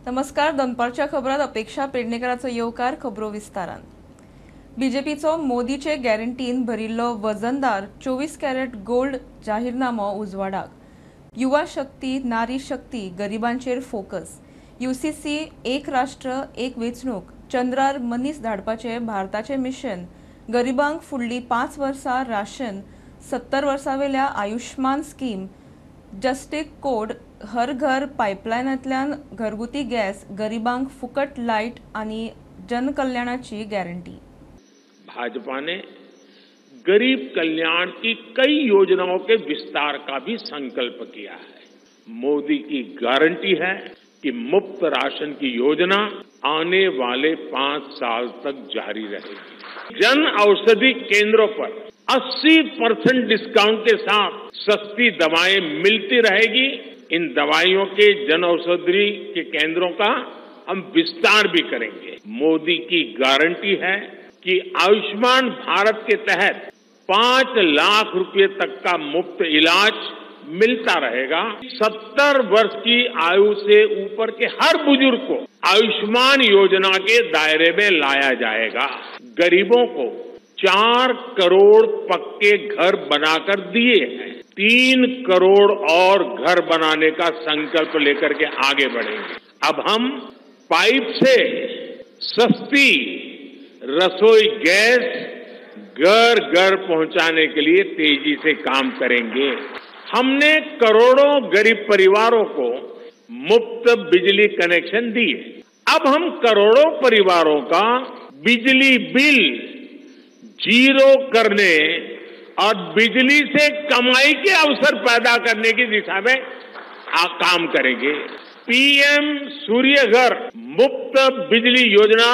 नमस्कार, दनपारच्या खबरात अपेक्षा पेडणेकराचो येवकार. खबरो विस्तारान. बीजेपीचो मोदीचे गॅरंटीन भरिल्लो वजनदार 24 कॅरेट गोल्ड जाहीरनामो उजवाडाक. युवा शक्ती, नारी शक्ती, गरिबांचेर फोकस, यूसीसी, एक राष्ट्र एक वेंचणूक, चंद्रार मनीस धाडपाचे भारताचे मिशन, गरिबांक फुडली 5 वर्सां राशन, 70 वर्सांवेल्या आयुष्मान स्कीम, जस्टीक कोड, हर घर पायपलायनांतल्यान घरगुती गॅस, गरिबांक फुकट लायट आनी जनकल्याणाची गॅरंटी. भाजपा ने गरीब कल्याण की कई योजनाओं के विस्तार का भी संकल्प किया है. मोदी की गारंटी है कि मुफ्त राशन की योजना आने वाले 5 साल तक जारी रहेगी. जन औषधि केंद्रों पर 80% डिस्काउंट के साथ सस्ती दवाएं मिलती रहेगी. इन दवाइयों के जन औषधि के केंद्रों का हम विस्तार भी करेंगे. मोदी की गारंटी है कि आयुष्मान भारत के तहत 5 लाख रुपए तक का मुफ्त इलाज मिलता रहेगा. 70 वर्ष की आयु से ऊपर के हर बुजुर्ग को आयुष्मान योजना के दायरे में लाया जाएगा. गरीबों को 4 करोड़ पक्के घर बनाकर दिए हैं. 3 करोड़ और घर बनाने का संकल्प लेकर के आगे बढ़ेंगे. अब हम पाइप से सस्ती रसोई गैस घर घर पहुंचाने के लिए तेजी से काम करेंगे. हमने करोड़ों गरीब परिवारों को मुफ्त बिजली कनेक्शन दिए. अब हम करोड़ों परिवारों का बिजली बिल 0 करने और बिजली से कमाई के अवसर पैदा करने की दिशा में काम करेंगे. पीएम सूर्य घर मुफ्त बिजली योजना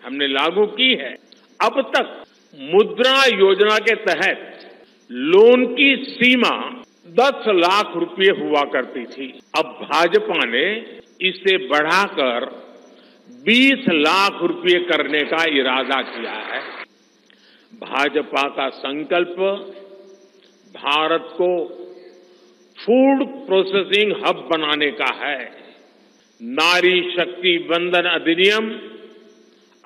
हमने लागू की है. अब तक मुद्रा योजना के तहत लोन की सीमा 10 लाख रुपए हुआ करती थी. अब भाजपा ने इसे बढ़ाकर 20 लाख रुपए करने का इरादा किया है. भाजपा का संकल्प भारत को फूड प्रोसेसिंग हब बनाने का है. नारी शक्ति वंदन अधिनियम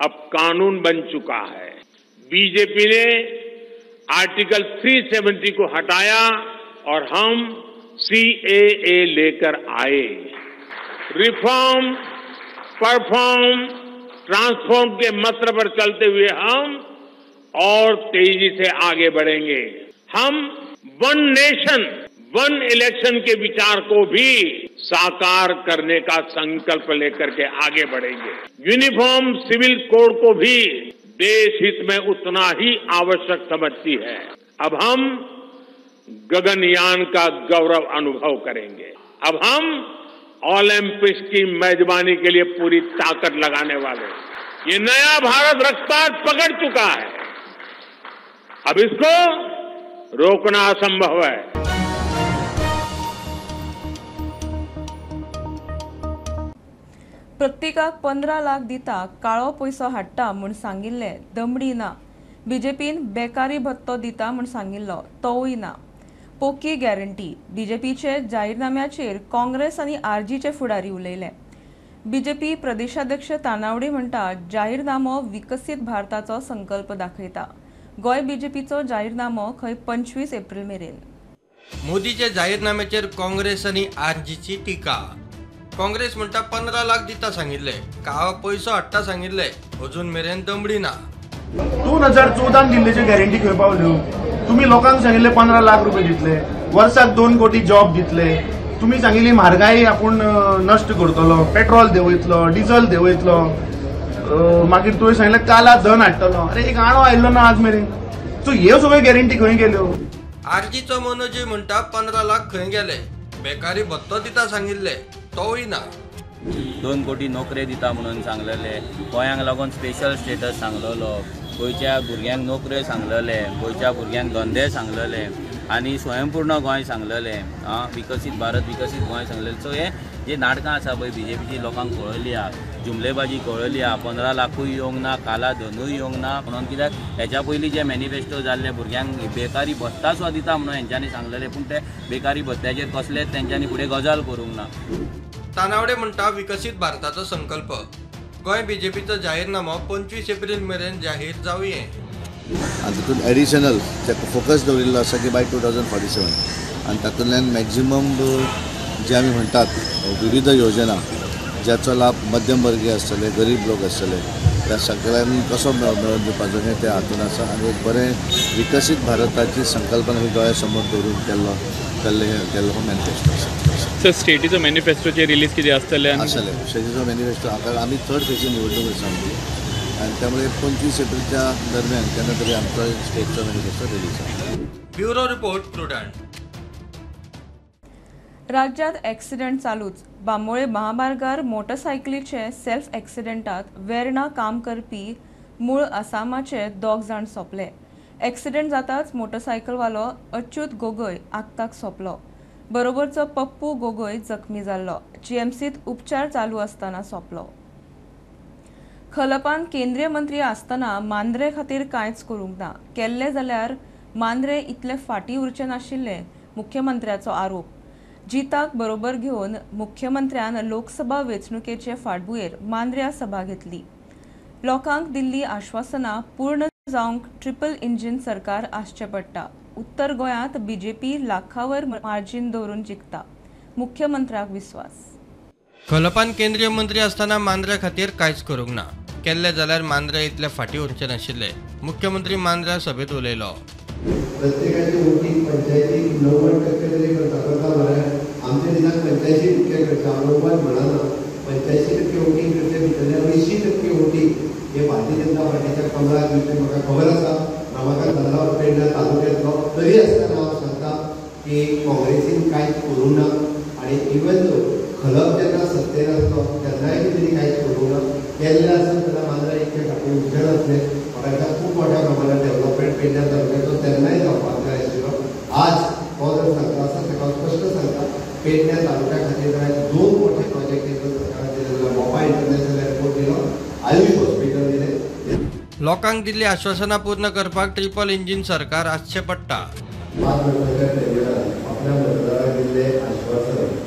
अब कानून बन चुका है. बीजेपी ने आर्टिकल 370 को हटाया और हम सीएए लेकर आए. रिफॉर्म, परफॉर्म, ट्रांसफॉर्म के मंत्र पर चलते हुए हम और तेजी से आगे बढ़ेंगे. हम वन नेशन वन इलेक्शन के विचार को भी साकार करने का संकल्प लेकर के आगे बढ़ेंगे. यूनिफॉर्म सिविल कोड को भी देश हित में उतना ही आवश्यक समझती है. अब हम गगनयान का गौरव अनुभव करेंगे. अब हम ओलंपिक्स की मेजबानी के लिए पूरी ताकत लगाने वाले. ये नया भारत रफ्तार पकड़ चुका है. अब इसको रोकना असंभव है. प्रत्येकाक 15 लाख दिता, काळो पयसो हाडटा म्हूण सांगिल्लें, दमडी ना. बीजेपीन बेकारी भत्तो दिता म्हूण सांगिल्लो, तोवूय ना. पोकी गॅरंटी. बीजेपीचे जाहीरनाम्याचेर काँग्रेस आनी आरजीचे फुडारी उलयले. बीजेपी प्रदेशाध्यक्ष तानावडे म्हणटा, जाहीरनामो विकसीत भारताचो संकल्प दाखयता. गोंय बीजेपीचो जाहीरनामो खंय 25 एप्रिल मेरेन. मोदीचे जाहीरनाम्याचेर काँग्रेस आनी आरजीची टिका. काँग्रेस म्हणटा 15 लाख दिता सांगिल्ले, काळो पयसो हाडटा सांगिल्ले, अजून मेरेन दमडी ना. 2014 दिल्लीची गॅरंटी खंय पावल्यो? तुमी लोकांक सांगिल्ले 15 लाख रुपये दितले, वर्साक 2 कोटी जॉब दितले. तुमी सांगिल्ली म्हारगाय आपूण नश्ट करतलो, पेट्रोल देंवयतलो, डिझल देंवयतलो, मागीर तुवें सांगिल्लें काला धन हाडटलो. अरे एक आणो आयिल्लो ना आज मेरेन. सो ह्यो सगळ्यो गॅरंटी खंय गेल्यो? आरजीचो मनोजय म्हणटा 15 लाख खंय गेले, बेकारी भत्तो दिता सांगिल्ले, तोवूय ना. 2 कोटी नोकरे दिता म्हणून सांगलेले, गोंयांक लागून स्पेशल स्टेटस सांगलेलो, गोंयच्या भुरग्यांक नोकऱ्यो सांगलेले, गोंयच्या भुरग्यांक धंदे सांगलेले आनी स्वयंपूर्ण गोंय सांगलेले, विकसीत भारत विकसीत गोंय सांगलेले. सो हे जे नाटकां आसा पळय बीजेपीची लोकांक कळयली आहा, जुमलेबाजी कळयली आहा. 15 लाखूय येवंक ना, काला धनूय येवंक ना म्हणून. कित्याक हेच्या पयलीं जे मॅनिफेस्टो जाल्ले भुरग्यांक बेकारी भत्ता सुद्दां दिता म्हणून हेंच्यांनी सांगलेले, पूण ते बेकारी भत्त्याचेर कसलेच तेंच्यांनी फुडें गजाल करूंक ना. तानावडे म्हणटा विकसीत भारताचो संकल्प. गोंय बीजेपीचो जाहीरनामो 25 एप्रिल मेरेन जाहीर जावये. आनी तितून एडिशनल फोकस दवरिल्लो आसा की बाय 2047 आनी तातूंतल्यान मॅक्झिमम जे आमी म्हणटात विविध योजना ज्याचो लाभ मध्यम वर्गीय आसतले, गरीब लोक आसतले, त्या सगळ्यांनी कसो मेळोवन दिवपाचो हें त्या हातून आसा. आनी एक बरें विकसीत भारताची संकल्पना ही दोळ्या समोर दवरून केल्लो केल्लो हो मॅनिफेस्टो आसा. सर, स्टेटीचो मॅनिफेस्टोचे रिलीज कितें आसतलें? आसतलें स्टेटीचो मॅनिफेस्टो. कारण आमी थर्ड फेजी निवडणूक आसा आमची आनी त्यामुळे 25 एप्रिलच्या दरम्यान केन्ना तरी आमचो स्टेटचो मॅनिफेस्टो रिलीज जाता. Bureau report, Prudent. राज्यात एक्सिडेंट चालूच. बांबोळे महामार्गार मोटरसायकलीचे सेल्फ एक्सिडेंटात वेर्णा काम करपी मूळ आसामाचे 2 जाण सोंपले. एक्सिडेंट जाताच मोटरसायकलवालो अच्युत गोगोय आक्ताक सोंपलो. बरोबरचो पप्पू गोगोय जखमी जाल्लो. जीएमसीत उपचार चालू आसतना सोंपलो. खलपान केंद्रीय मंत्री आसतना मांद्रे खातीर कांयच करूंक ना, केल्ले जाल्यार मांद्रे इतले फाटीं उरचे नाशिल्ले, मुख्यमंत्र्याचो आरोप. जिताक बरोबर घेवन मुख्यमंत्र्यान लोकसभा वेंचणुकेचे फाटभुंयेर मांद्र्या सभा घेतली. लोकांक दिल्ली आश्वासनां पूर्ण जावंक ट्रिपल इंजिन सरकार आसचें पडटा. उत्तर गोंयांत बीजेपी लाखावर मार्जीन दवरून जिखता, मुख्यमंत्र्याक विस्वास. खलपान केंद्रीय मंत्री आसतना मांद्र्या खातीर कांयच करूंक ना, केल्ले जाल्यार मांद्र्या इतले फाटीं उरचे नाशिल्ले, मुख्यमंत्री मांद्र्या सभेंत उलयलो. प्रत्येकाची वोटींग पंचायतीक 90% तरी करता करता म्हळ्यार आमच्या दिसाक 85% करता, 90 म्हणना, 85% वोटींग करचे भितरले 80% वोटींग हे भारतीय जनता पार्टीच्या कमळाक दिवचें म्हाका खबर आसा. रमाकांत तानावडे पेडण्या तालुक्यांतलो तरी आसतना हांव सांगता की काँग्रेसीन कांयच करूंक ना आनी इवन दो खलप जेन्ना सत्तेर आसलो तेन्नाय बी तेणी कांयच करूंक ना. केल्लें आसत जाल्यार मांद्रा इतकें फाटीं उरचें नासलें. म्हाका दिसता खूब मोठ्या प्रमाणात डेव्हलपमेंट पेडण्या तालुक्याचो तेन्नाय जावपाक जाय आशिल्लो. आज हो जर सांगता आसा ताका हांव स्पश्ट सांगता, पेडण्या तालुक्या खातीर जाल्यार 2 मोठे प्रोजेक्ट केंद्र सरकारान दिले जाल्यार मोपा इंटरनॅशनल एअरपोर्ट दिलो, आयुष हॉस्पिटल दिलें. लोकांक दिल्ली आश्वासनां पूर्ण करपाक ट्रिपल इंजिन सरकार आसचें पडटा. 5 वर्साच्या टेन्युरान आपल्या मतदारांक दिल्लें आश्वासन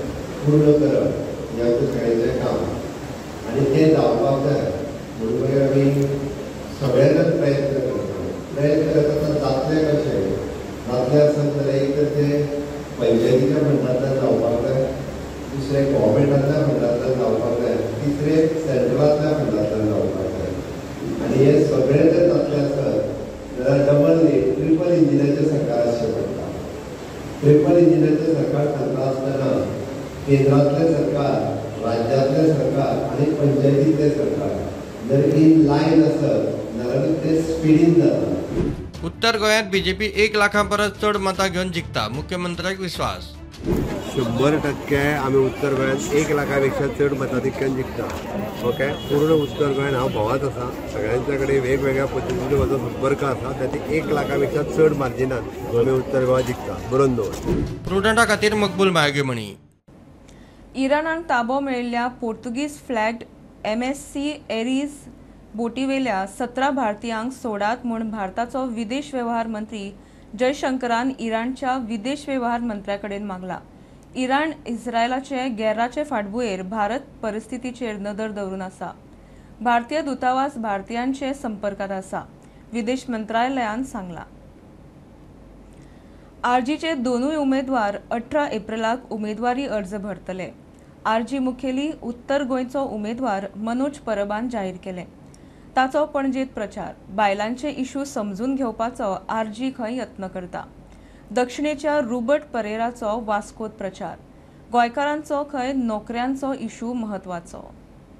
पूर्ण करप हें आमचें सगळ्यांचें काम आनी तें जावपाक जाय म्हणून मागीर आमी सगळे जाण प्रयत्न करता. प्रयत्न करता जातलें कशें? जातलें आसत जाल्यार एक तर तें पंचायतीच्या फंडांतल्यान जावपाक जाय, दुसरें गव्हर्मेंटांतल्या फंडांतल्यान जावपाक जाय, तिसरें सेंट्रलांतल्या फंडांतल्यान जावपाक जाय. आनी हें सगळें जर जातलें आसत जाल्यार डबल न्ही ट्रिपल इंजिनाचें सरकार आसचें पडटा. ट्रिपल इंजिनाचें सरकार सांगता आसतना केंद्रांतलें सरकार, राज्यांतलें सरकार आनी पंचायतींतलें सरकार जर इन लायन आसत जाल्यार तें स्पिडीन जाता. उत्तर गोंयांत बीजेपी 1 लाखां परस चड मतां घेवन जिखता, मुख्यमंत्र्याक विस्वास. 100% आमी उत्तर गोंयांत 1 लाखा पेक्षा चड मताधिक्यान जिखता. ओके, पूर्ण उत्तर गोंयांत हांव भोंवत आसा, सगळ्यांच्या कडेन वेगवेगळ्या पद्दतीचो म्हजो संपर्क आसा, तातूंत 1 लाखा पेक्षा चड मार्जिनान आमी उत्तर गोवा जिखता. बरोवन दवर. प्रुडंटा खातीर मकबूल मायगेमणी. इराणान ताबो मेळिल्ल्या पोर्तुगीज फ्लॅग्ड MSC Aries बोटीवेल्या 17 भारतीयांक सोडात म्हूण भारताचो विदेश वेव्हार मंत्री जयशंकरान इराणच्या विदेश वेव्हार मंत्र्या कडेन मागला. इराण इस्रायलाचे गैराचे फाटभुंयेर भारत परिस्थितीचेर नदर दवरून आसा. भारतीय दूतावास भारतीयांचे संपर्कात आसा, विदेश मंत्रालयान सांगला. आरजीचे दोनूय उमेदवार 18 एप्रिलाक उमेदवारी अर्ज भरतले. आरजी मुखेली उत्तर गोंयचो उमेदवार मनोज परबान जाहीर केले. ताचो पणजेत प्रचार. बायलांचे इशू समजून घेवपाचो आरजी खंय यत्न करता. दक्षिणेच्या रुबर्ट परेराचो वास्कोत प्रचार. गोंयकारांचो खंय नोकऱ्यांचो इशू म्हत्वाचो.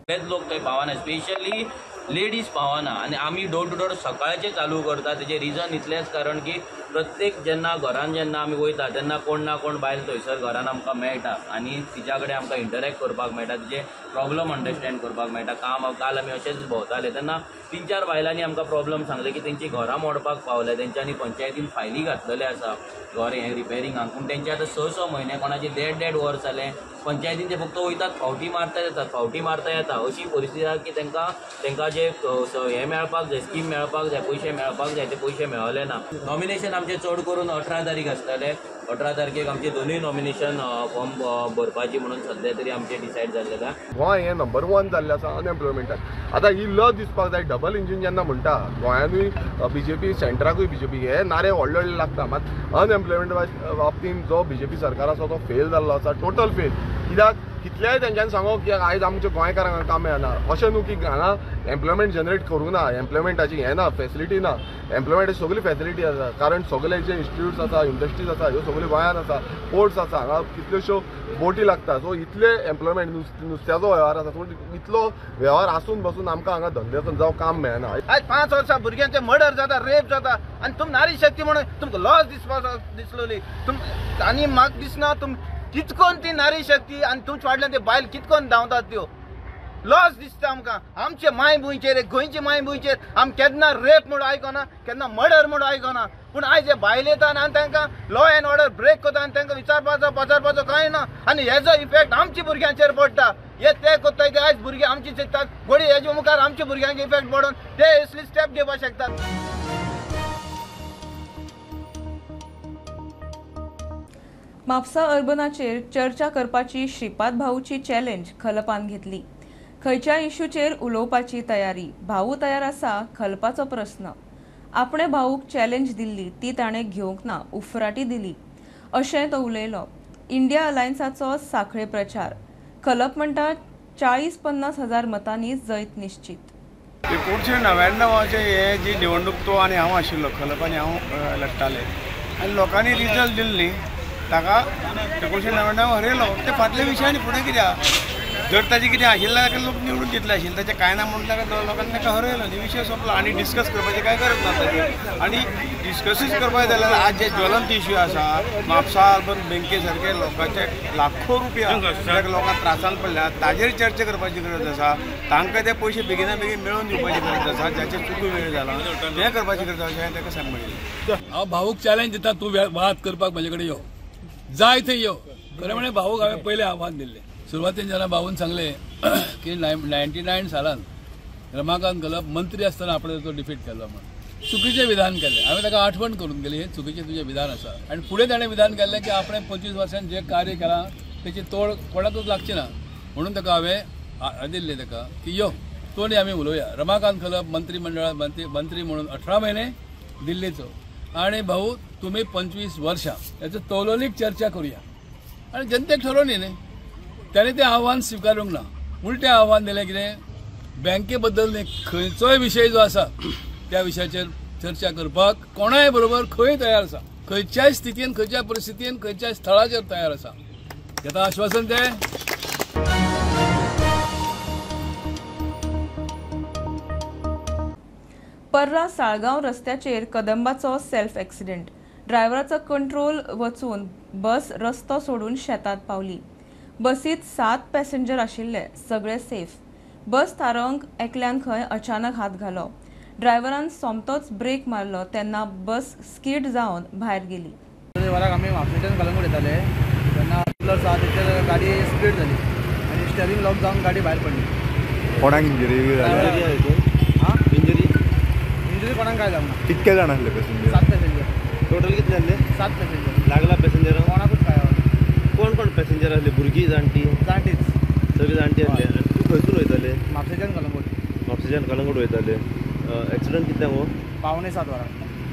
सगळेच लोक थंय पावना, स्पेशली लेडीज पावना आनी आमी डोर टू डोर सकाळचे चालू करता. तेजें रिजन इतलेंच कारण की प्रत्येक जेन्ना घरान जेन्ना आमी वयता तेन्ना कोण ना कोण बायल थंयसर घरान आमकां मेळटा आनी तिच्या कडेन आमकां इंटरेक्ट करपाक मेळटा, तिचे प्रॉब्लम अंडरस्टँड करपाक मेळटा. काम काल आमी अशेंच भोंवताले तेन्ना 3-4 बायलांनी आमकां प्रॉब्लम सांगले की तेंची घरां मोडपाक पावले, तेंच्यांनी पंचायतीन फायली घातलेले आसा घर हें रिपेरिंगाक, पूण तेंचे आतां 6-6 म्हयने कोणाचे 1.5-1.5 वर्स जालें पंचायतीन ते फक्त वयतात, फावटी मारता येतात, फावटी मारता येता. अशी परिस्थिती आसा की तांकां तांकां जे हें मेळपाक जाय, स्कीम मेळपाक जाय, पयशे मेळपाक जाय, ते पयशे मेळले ना. नॉमिनेशन आमचें चड करून 18 तारीख आसतलें. 18 तारखेक आमचे दोनूय नॉमिनेशन फॉर्म भरपाची म्हणून सध्या तरी आमचे डिसायड जाल्लें आसा. गोंय हें नंबर 1 जाल्लें आसा अनएम्प्लॉयमेंटाक. आतां ही लज दिसपाक जाय. डबल इंजीन जेन्ना म्हणटा गोंयानूय बीजेपी, सेंट्राकूय बीजेपी, हे नारे व्हडले व्हडले लागता, मात अनएम्प्लॉयमेंट बाबतींत जो बीजेपी सरकार आसा तो फेल जाल्लो आसा, टोटल फेल. कित्याक कितलेय तेंच्यांनी सांगो की आयज आमच्या गोंयकारांक काम मेळना, अशें न्हू की हांगा एम्प्लॉयमेंट जनरेट करूंक ना, एम्प्लॉयमेंटाची हें ना, फेसिलिटी ना. एम्प्लॉयमेंटाची सगळी फेसिलिटी आसा, कारण सगळे जे इन्स्टिट्यूट्स आसा, इंडस्ट्रीज आसा, ह्यो सगळ्यो गोंयांत आसा, पोर्ट्स आसा, हांगा कितल्योश्यो बोटी लागता. सो इतले एम्प्लॉयमेंट नुस्त्याचो वेव्हार आसा, पूण इतलो वेव्हार आसून बसून आमकां हांगा धंद्याचो जावं काम मेळना. आयज 5 वर्सां भुरग्यांचे मर्डर जाता, रेप जाता आनी तुम नारी शक्ती म्हणून तुमकां लॉस दिसपा दिसलोली तुम आनी म्हाका दिसना तुम कितकोन ती नारी शक्ती आनी तुमच्या फाटल्यान ते बायल कितकोन धांवतात त्यो लॉस दिसता आमकां. आमचे मायभुंयचेर, गोंयचे मायभुंयचेर आमी केन्ना रेप म्हूण आयकना, केन्ना मर्डर म्हूण आयकना, पूण आयज हे बायल येता आनी तांकां लॉ एन्ड ऑर्डर ब्रेक करता आनी तांकां विचारपाचो पचारपाचो कांय ना आनी हेजो इफेक्ट आमच्या भुरग्यांचेर पडटा. हे ते करता की आयज भुरगीं आमची चिंततात घोडी हेजे मुखार आमच्या भुरग्यांक इफेक्ट पडून ते असली स्टेप घेवपाक शकतात. म्हापसा अर्बनाचेर चर्चा करपाची श्रीपाद भाऊची चॅलेंज खलपान घेतली. खंयच्या इश्यूचेर उलोवपाची तयारी, भाऊ तयार आसा, खलपाचो प्रस्न. आपणे भाऊक चॅलेंज दिल्ली ती ताणें घेवंक ना, उफराटी दिली अशें तो उलयलो. इंडिया अलायन्साचो साखळे प्रचार, खलप म्हणटा 40-50 हजार मतांनी जैत निश्चित. 1999 हे जी निवडणूक तो आनी हांव आशिल्लो, खलप आनी हांव लडटाले आनी लोकांनी रिजल्ट दिल्ली न्ही ताका 1999 हरयलो. ते फाटले विशय आनी फुडें कित्याक जर ताजें कितें आशिल्लें जाल्यार लोक निवडून दितले आशिल्ले, ताचें कांय ना म्हणून ताका लोकांनी ताका हरयलो न्ही, विशय सोंपलो. आनी डिस्कस करपाचें कांय गरज ना ताचेर. आनी डिस्कसूच करपाक जाल्यार आज जे ज्वलंत इश्यू आसा, म्हापसा अर्बन बँके सारके लोकांचे लाखो रुपया लोकांक त्रासान पडल्या ताजेर चर्चा करपाची गरज आसा. तांकां ते पयशे बेगिना बेगीन मेळोवन दिवपाची गरज आसा, जाचें चुकी वेळ जाला तें करपाची गरज आसा अशें ताका सांग म्हणिल्लें. हांव भाऊक चॅलेंज दिता, तूं वाद करपाक म्हजे कडेन यो, जाय थंय यो. खरें म्हणल्यार भाऊक हांवें पयलें आव्हान दिल्लें. सुरवातीन जेन्ना भाऊन सांगलें की 99 सालान रमाकांत खलप मंत्री आसतना आपणे तो डिफीट केलो म्हूण चुकीचें विधान केलें. हांवें ताका आठवण करून गेली हें चुकीचें तुजें विधान आसा. आनी फुडें ताणें विधान केल्लें की आपणें 25 वर्सांनी जें कार्य केलां तेची तोड कोणाकूच लागची ना म्हणून ताका हांवें दिल्लें ताका की यो तो आनी आमी उलोवया. रमाकांत खलप मंत्रीमंडळात मंत्री म्हणून 18 म्हयने दिल्लीचो आनी भाऊ तुमी 25 वर्सां हेचो तौलोलीक चर्चा करुया आनी जनतेक ठरोवन न्ही. ताणें तें आव्हान स्विकारूंक ना, उलटें आव्हान दिलें कितें बँके बद्दल न्ही, खंयचोय विशय जो आसा त्या विशयाचेर चर्चा करपाक कोणाय बरोबर खंय तयार आसा, खंयच्याय स्थितीन, खंयच्याय परिस्थितीन, खंयच्याय स्थळाचेर तयार आसा. घेता आश्वासन तें. पर्रा साळगांव रस्त्याचेर कदंबाचो सेल्फ एक्सिडेंट, ड्रायव्हराचो कंट्रोल वचून बस रस्तो सोडून शेतांत पावली. बसीत 7 पॅसेंजर आशिल्ले, सगळे सेफ. बस थारोवंक एकल्यान खंय अचानक हात घालो, ड्रायव्हरान सोमतोच ब्रेक मारलो तेन्ना बस स्कीड जावन भायर गेली. वराक आमी म्हापशेंच्यान कलंगूट येताले तेन्ना तेचेर गाडी स्पीड जाली आनी स्टेरिंग लॉक जावन गाडी भायर पडली. कोणाक इंजरी जाली? इंजरी कोणाक काय जावंक ना. कितके जाण आसले पॅसेंजर? 7 पॅसेंजर. टोटल कितले आसले? 7 पॅसेंजर. लागला पॅसेंजर? कोणाकूच काय. कोण कोण पॅसेंजर आसले? भुरगीं, जाणटी? जाणटीच, सगळीं जाणटी आसले. तूं खंयसून वयताले? म्हापशेंच्यान कलंगूट. म्हापशेंच्यान कलंगूट वयताले. एक्सिडंट कितल्यांक हो? 6:45 वरां.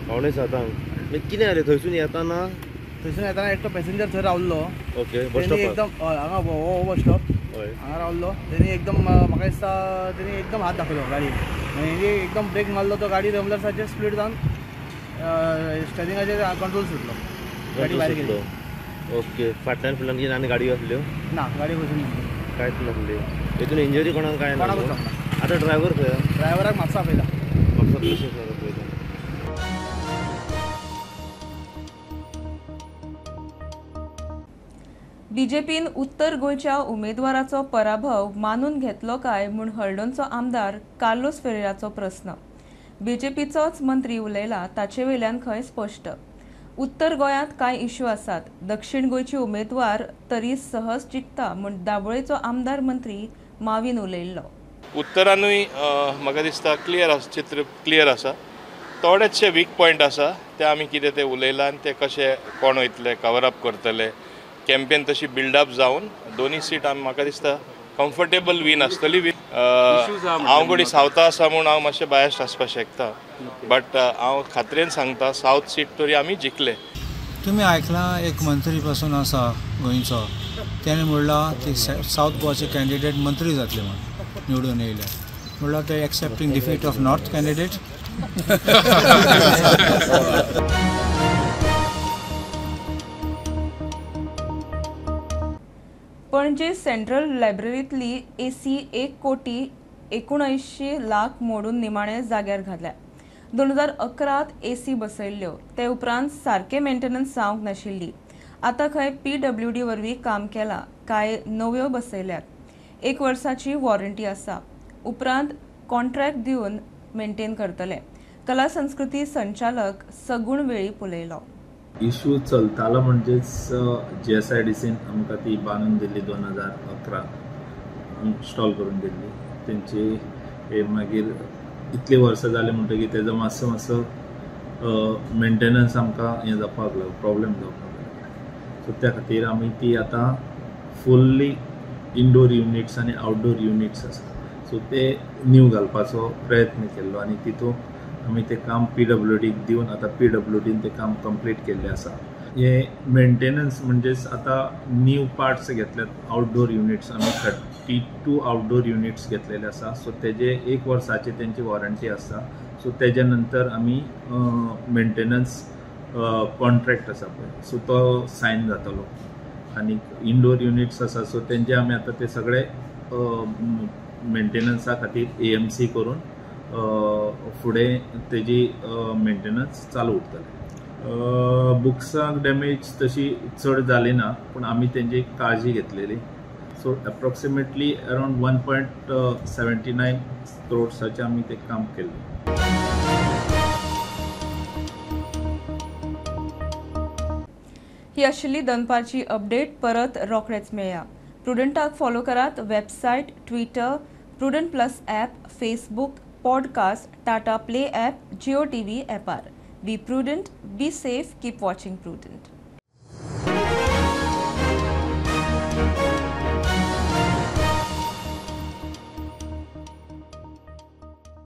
6:45. मागीर कितें जालें थंयसून येताना? थंयसून येताना एकटो पॅसेंजर थंय रावल्लो. ओके, बस स्टॉपार. एकदम हांगा हो बस स्टॉप हांगा रावल्लो. तेणी एकदम म्हाका दिसता तेणी एकदम हात दाखयलो गाडी, मागीर एकदम ब्रेक मारलो तो गाडी रमलर्साचेर स्पीड जावन स्टेरिंगाचेर कंट्रोल सुटलो, गाडी भायर गेली. ओके, फाटल्यान फुडल्यान कितें आनी गाडयो आसल्यो? ना, गाडी वचून कांयच नासली. हेतून इंजरी कोणाक कांय ना? कोणाकूच. आतां ड्रायव्हर खंय? ड्रायव्हराक म्हापसा आपयला. म्हापसा पुलीस स्टेशनार आपयला. बीजेपीन उत्तर गोंयच्या उमेदवाराचो पराभव मानून घेतलो काय म्हूण हळदोणचो आमदार कार्लोस फेरेराचो प्रस्न. बीजेपीचोच मंत्री उलयला ताचे वयल्यान खंय स्पश्ट. उत्तर गोंयांत कांय इश्यू आसात, दक्षिण गोंयची उमेदवार तरी सहज जिखता म्हूण दाबोळेचो आमदार मंत्री मावीन उलयल्लो. उत्तरानूय म्हाका दिसता क्लियर आसा, चित्र क्लियर आसा. थोडेचशे वीक पॉयंट आसा ते आमी कितें ते उलयला आनी ते कशे कोण वयतले कवर अप करतले. कॅम्पेन तशी बिल्डअप जावन दोनूय सीट आमी म्हाका दिसता कम्फर्टेबल वीन आसतली. हांव घडी सावथा आसा म्हूण हांव मातशें बायस्ट आसपाक शकता, बट हांव खात्रेन सांगता सावथ सीट तरी आमी जिखले. तुमी आयकलां एक मंत्री पासून आसा गोंयचो, तेणें म्हणलां की सावथ गोवाचे कॅन्डिडेट मंत्री जातले म्हूण निवडून येयले, म्हणल्यार ते accepting defeat of north candidate. Panaji central लायब्ररींतली AC 1,79,00,000 मोडून निमाणे जाग्यार घातल्या. 2011 एसी बसयल्ल्यो, ते उपरांत सारकें मेंटेनन्स जावंक नाशिल्ली. आतां खंय PWD वरवीं काम केलां, कांय नव्यो बसयल्यात. 1 वर्साची वॉरंटी आसा. उपरांत कॉन्ट्रॅक्ट दिवन मेंटेन करतले. कला संस्कृती संचालक सगुण वेळीप उलयलो. इशू चलतालो म्हणजेच GSIDCन आमकां ती बांदून दिल्ली 2011 इन्स्टॉल करून दिल्ली तेंची. मागीर इतली वर्सां जाली म्हणटकीर तेजो मातसो मातसो मेंटेनन्स आमकां हें जावपाक लागलो, प्रॉब्लेम जावपाक लागलो. सो त्या खातीर आमी ती आतां फुल्ली इनडोर युनिट्स आनी आउटडोर युनिट्स आसा, सो ते न्यू घालपाचो प्रयत्न केल्लो आनी तितून आमी तें काम PWDक दिवन आतां PWDन तें काम कंप्लीट केल्लें आसा. हे मेंटेनन्स म्हणजेच आतां न्यू पार्ट्स घेतल्यात आउटडोर युनिट्स, आमी 32 आउटडोर युनिट्स घेतलेले आसा. सो तेजे 1 वर्साची तेंची वॉरंटी आसा. सो तेजे नंतर आमी मेंटेनन्स कॉन्ट्रॅक्ट आसा पळय, सो तो सायन जातलो. आनी इनडोर युनिट्स आसा, सो तेंचे आमी आतां ते सगळे मेंटेनन्सा खातीर AMC करून फुडें तेजी मेंटेनन्स चालू उरतले. बुक्सांक डॅमेज तशी चड जाली ना, पूण आमी तेंची काळजी घेतलेली. सो एप्रोक्सिमेटली अरावंड 1.79 क्रोड्साचें आमी तें काम केल्लें. ही आशिल्ली दनपारची अपडेट. परत रोखडेच मेळया. प्रुडंटाक फॉलो करात website, Twitter, Prudent plus app, Facebook, podcast, Tata Play app, Jio TV ॲपार. Be prudent, be safe, keep watching Prudent.